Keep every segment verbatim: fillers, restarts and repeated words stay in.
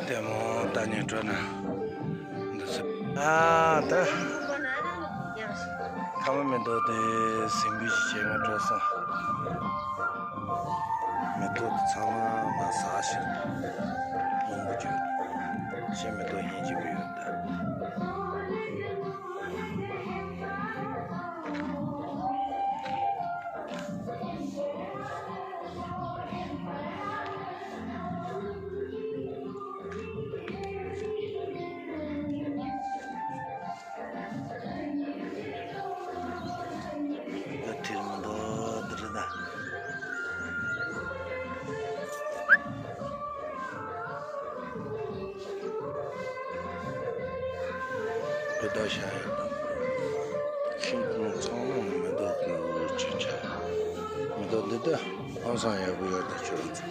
ལྟད་མོ་ལྟ་ཉན་འགྲོ་ན་འདི་ཚོ། ཨ་ད་ཁ་མ་མེ་ཏོག་དེ་ཟིང་འབུད་ཞིག་བྱས་ང་འགྲོ་སོང་། མེ་ཏོག་དེ་ཚང་མ་ཟ་ཞིག་སྔོན་པོ་བྱོས། ཤེས་མེ་ཏོག་ཡིན་གཅིག་པུ་ཡོད་ད། ཐིར་མི་འདུག་འདི་རེད་ད། བོད་ཟླ་ཤར་ཡོད་དང་། ཤིང་ཁུངས་ཚང་མ་མེ་ཏོག་གི་ཆུ་ཆ། མེ་ཏོག་འདི་ད་ཧང་སང་ཡག་པོ་ཡོད་ད་ཁྱོད་ཚོ།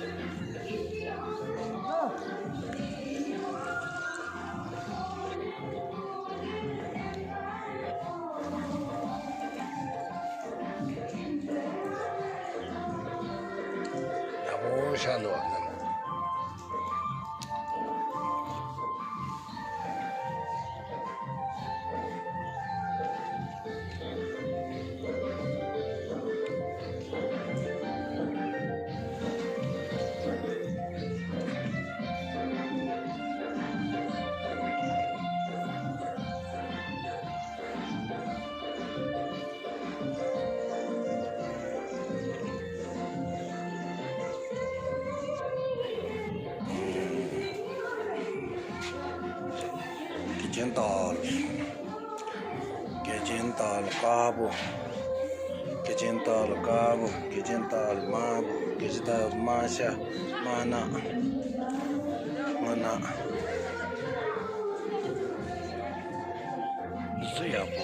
ཡག་པོ་ཤར་འདུག་བ། དགེ་ཆེན་རྟ་བ། དགེ་ཆེན་རྟ་བ་དཀར་པོ། དགེ་ཆེན་རྟ་བ་དཀར་པོ། དགེ་ཆེན་རྟ་བ་དམར་པོ། དགེ་ཆེན་རྟ་བ་དམར་ཤ། དམར་ནག་སྔོ་ནག་འདི་ཚོ་ཡག་པོ་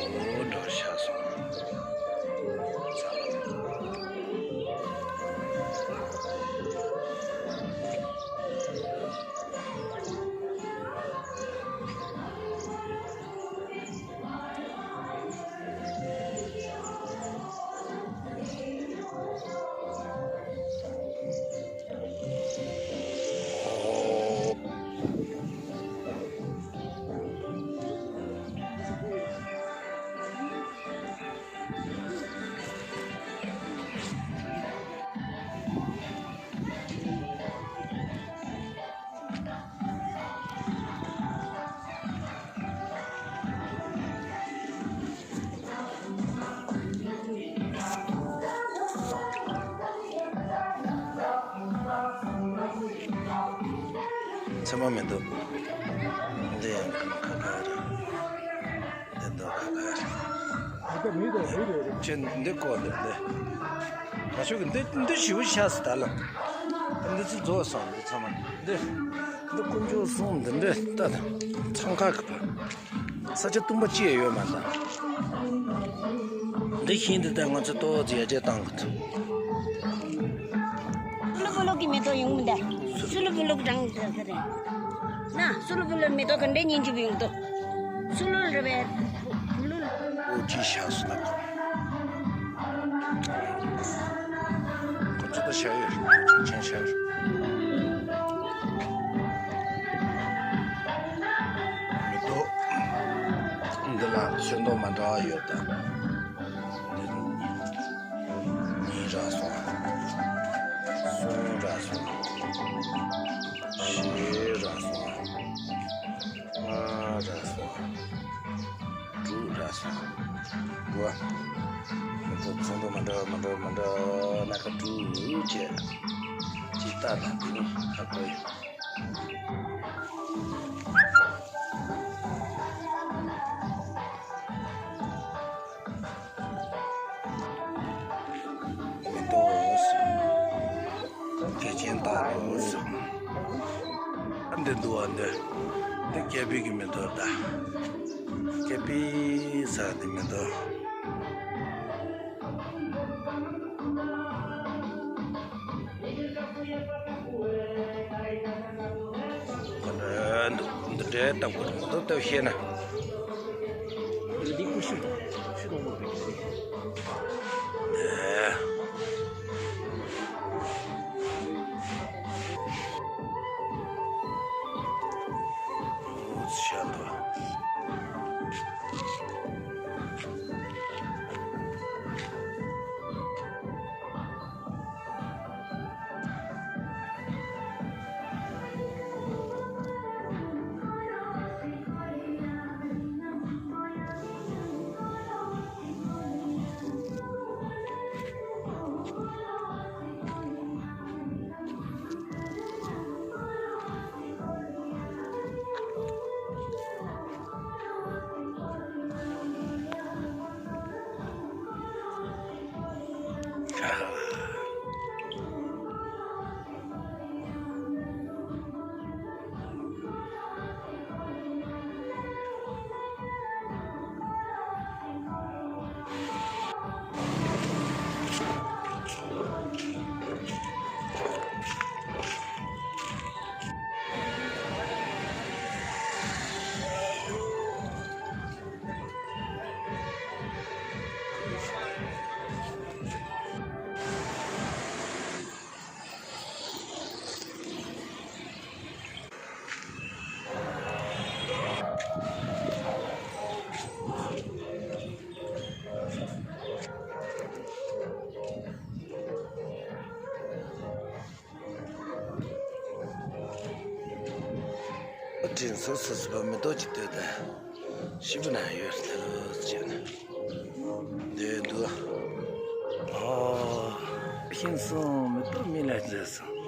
འདྲ་ཤར་སོང་། ཚེར་མ་མི་འདུག་འདི་ཡང་ཁ་ཁ་རེད། འདི་འདུག་ཁ་ཁ་རེད། ཁྱེད་འདི་བཀོག་འདི་འདི། ང་ཚོ་གི་འདི་འདི་ཞིབ་ཤ་སི་ད་ལ། འདི་ཚོ་རྫོགས་སོང་འདི་ཚང་མ་འདི། འདི་དཀོན་མཆོག་གསུམ་འདི་འདི་ལྟ་དང་། འཚང་ཁ་གི་བ། ས་ཆ་སྟོང་པ་ཅི་ཡང་ཡོད་མ་རེད། འདི་ཤིང་འདི་དག་ང་ཚོ་ཏོག་ཙམ་ཡར་རྒྱས་གཏང་གི་འདུག་སུ་ལུ་བུ་ལུ་གི་མེ་ཏོག་ཡོང་མི་འདུག་སུ་ལུ་བུ་ལུ་གི་གྲངས་འདི་ཚོ་རེད། ན་སུ་ལུ་བུ་ལུ་མེ་ཏོག་ག་འདྲ་སྙིང་རྗེ་པོ་ཡོང་འདུག་སུ་ལུ་རེད་པས། བུ་ལུ། ཨོ་ཅི་ཤ་སུ་ལ། ཁོ་ཚོ་ད་ཤ་ཡོད་རེད། ཆེན་ཤ་ཡོད་རེད། མེ་ཏོག་འདི་ལ་ཚོན་མདོག་མ་འདྲ་བ་ཡོད་ད། འདི་གཉིས་རག་སོང་། གསུམ་རག་སོང་། བཞི་རག་སོང་། ལྔ་རག་སོང་། དྲུག་རག་སོང་། དགུ། མི་ཚོ་ཚོན་མདོག་མ་འདྲ་བ་མ་འདྲ་བ་མ་འདྲ་བ་སྣ་ཁ་དྲུག་བྱས། ཅིག་ལྟ་དང་དེ་ནི་ཧ་གོ་ཡོད། མི་འདུག་དགེ་ཆེན་རྟ་བ་ལོ་སོང་། འདི་འདུག་བ་འདི། འདི་ཀེ་པི་གི་མི་འདུག་ད། ཀེ་པི་ཟེར་འདི་མི་འདུག་འདི་འདྲའི་ལྟ་བུ་མི་འདུག་ལྟ་བུ་ཤེས་ན། འདི་ཀུ་ཤུ་ཤུ་དང་པོ་རེད། ཨེ། ཤ་འདུག་དྲིན་གཟོ་སོ་སོ་མི་ཏོག་ཅིག་ལྟོས་དང་། ཞིབ་ན་ཡོད་ལྟོས་བྱས་ན། འདོད་འདུག་ཨོ། ཤིང་སོང་མི་ཏོག་མི་ལ་མཛེས་སོང་།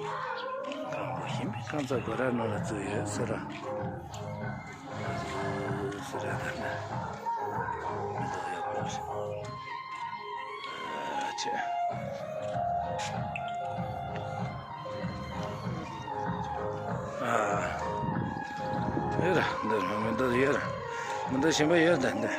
གང་པོ་ཞིམ་པའི་རྐང་ཚ་སྒོ་ར་ནང་ལ་བཙུགས་ཡོད་ཟེར་ར། སུ་རེད་ད་ནི། མི་འདུག་ཡག་པོ་རེད། ཨ་ཅེ། ཨ། ཡོད་ར་འདི་མི་འདུག་ཡོད་ར། མི་འདུག་ཞིམ་པོ་ཡོད་ད་འདི།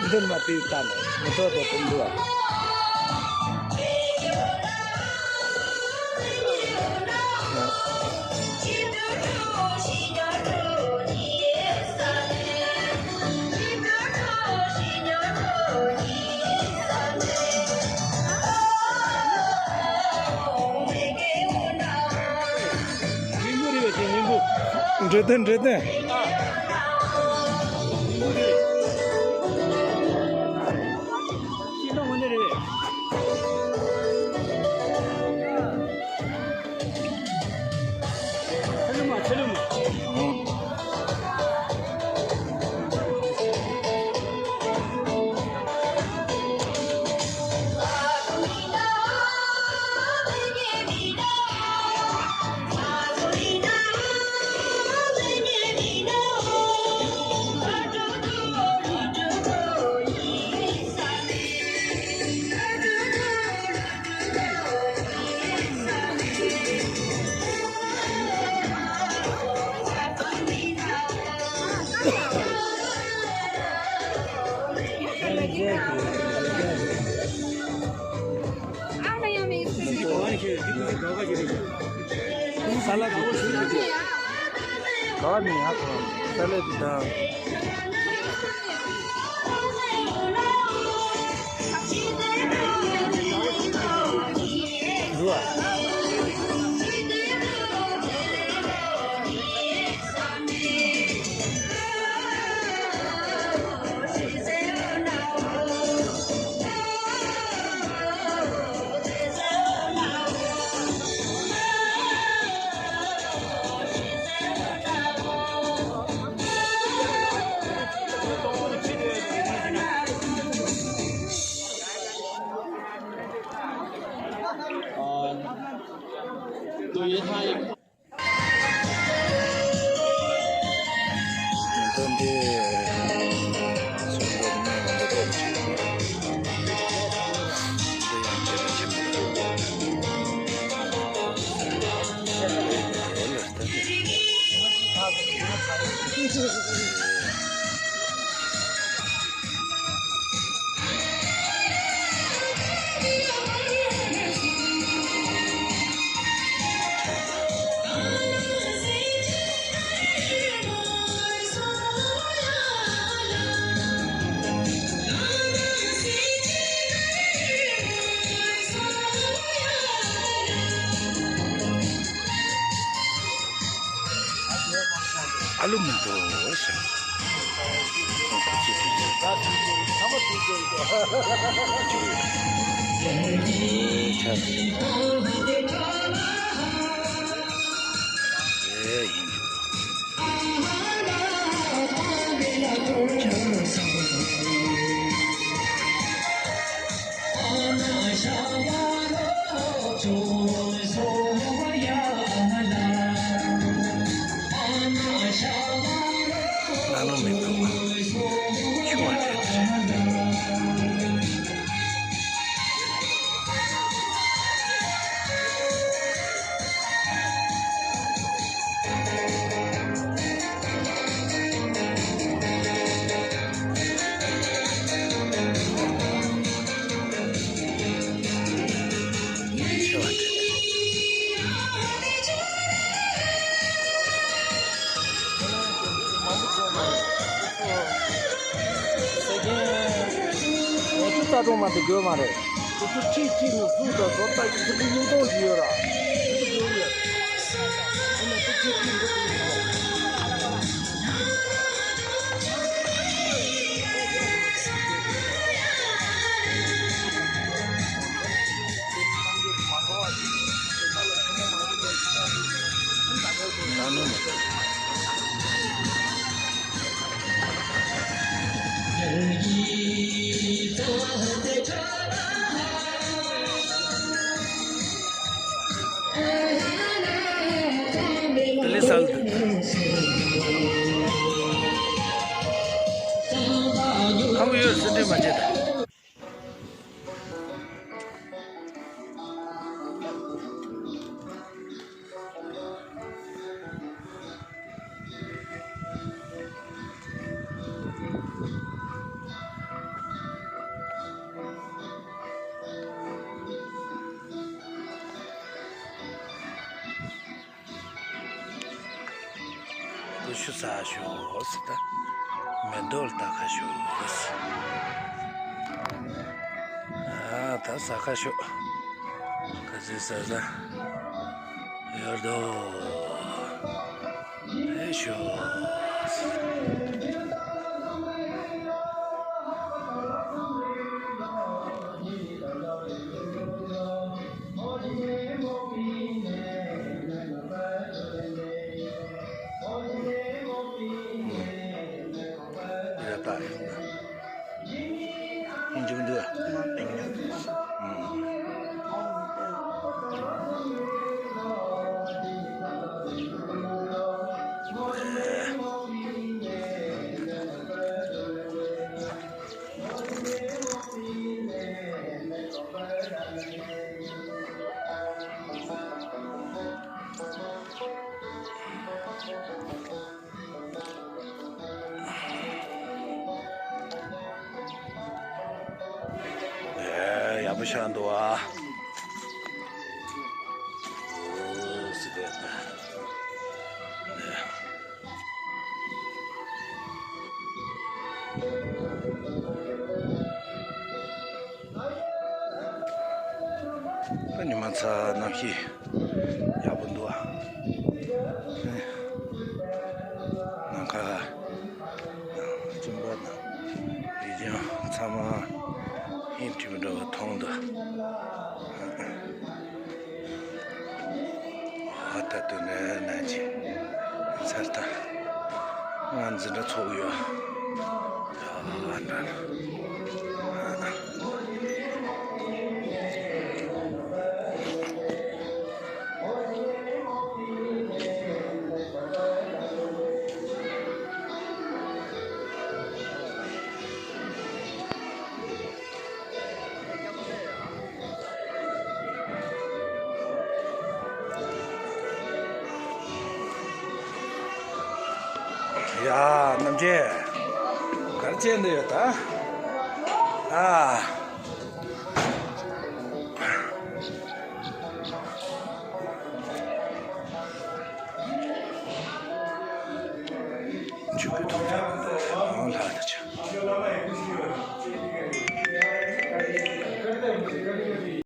འདི་མ་བཏུས་ལྟ་ནས་མི་ཐོག་ཏུ་ཕུང་འདུག་ཨ། འབྲས་ལྡན་འབྲས་ལྡན། ས་ལ་དེ་ཚོ་ཞིག་རེད། ག་བ་ནས་ཡར་ཐོན་ས་ལ་དེ་དང་། འདུག་ཨ། ཨ་ལོ་མི་འདུག་ཟེར། ཁོ་ཚོས་དེ་ཚོ་ཆ་ཨེ་ཡིན། ལ་ལོ་མི་འདུག་ཆུང་བ་བྱས་ཏེ། ང་ཚོ་རྩ་གྲོང་མ་དེ་དགོས་མ་རེད། ཁོ་ཚོ་ཁྲིད་ཁྲིད་ནས་བཟུང་དང་བཟོ་ལྟ་ཡིན་ཚུལ་གྱི་སྙིང་སྟོབས་ཞིག་ཡོད་ར། ཁོ་ཚོ་དགོས་ཡོད། ཁོ་ཚོ་ཁྲིད་ཁྲིད་འགྲོ་གི་ཡོད། ཁམ་བུ་ཡོད་སེ་འདྲེ་མ་བྱེད་ད། ཏུ་ཤུ་ས་ཤོ་ཟེར་ད། མེ་འདོལ་ད་ཁ་ཤོ་ཟེར། ཨ་ད་ས་ཁ་ཤོ། ཁ་ཟི་ས་ས། ཡོར་དོ། ཨེ་ཤོ། ཡ་ད་ཡིན་ན། ཡིན་འཇུག་འདུག་ཨ། ཡག་པོ་ཆགས་འདུག་ཨ། ཉི་མ་ཚ་གནམ་གཤིས་ཡག་པོ་འདུག་ཨ། ནམ་མཁའ་དང་སྤྲིན་པ་དང་ཡུལ་ལྗོངས་ཚང་མ་ཧིན་ཁྲིམས་འདྲ་བོ་མཐོང་འདུག་ཨ་ད་དུང་ནས་ནས་ཀྱི་མཚར་ཐང་ང་འཛིན་གྲྭ་ཚོགས་ཡོད། ཨ་ན། ཡ། རྣམ་རྒྱལ། ག་རེ་བྱས་འདི་ཡོད་ད། ཨ། ཆུ་གི་ཐོག་ཐོག